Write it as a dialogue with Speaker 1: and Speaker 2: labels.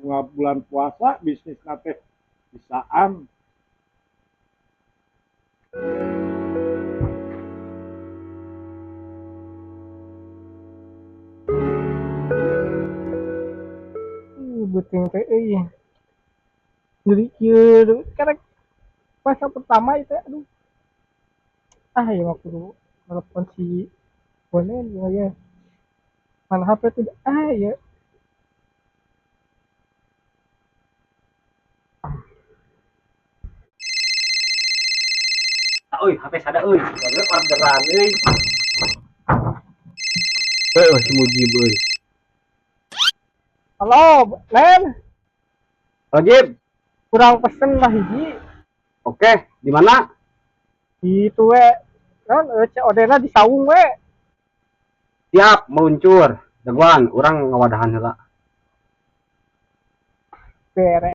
Speaker 1: Bunga bulan puasa bisnis teh bisaan.
Speaker 2: Beuteung teh euy. Jadi kieu karek puasa pertama itu, aduh. Ah, ya mah kudu telepon si Bonen ya, ya. Mana HP tuh? Ah, ya.
Speaker 3: Euy, HP sada euy. Soalnya orderan euy. Heuh, si Mujib euy.
Speaker 2: Halo, Nen.
Speaker 3: Halo, Jib.
Speaker 2: Kurang pesen lah hiji.
Speaker 3: Oke, di mana?
Speaker 2: Di itu we. Kan COD-na di saung we.
Speaker 3: Siap, meluncur. Dagoan, urang ngawadahan heula.
Speaker 2: Beres.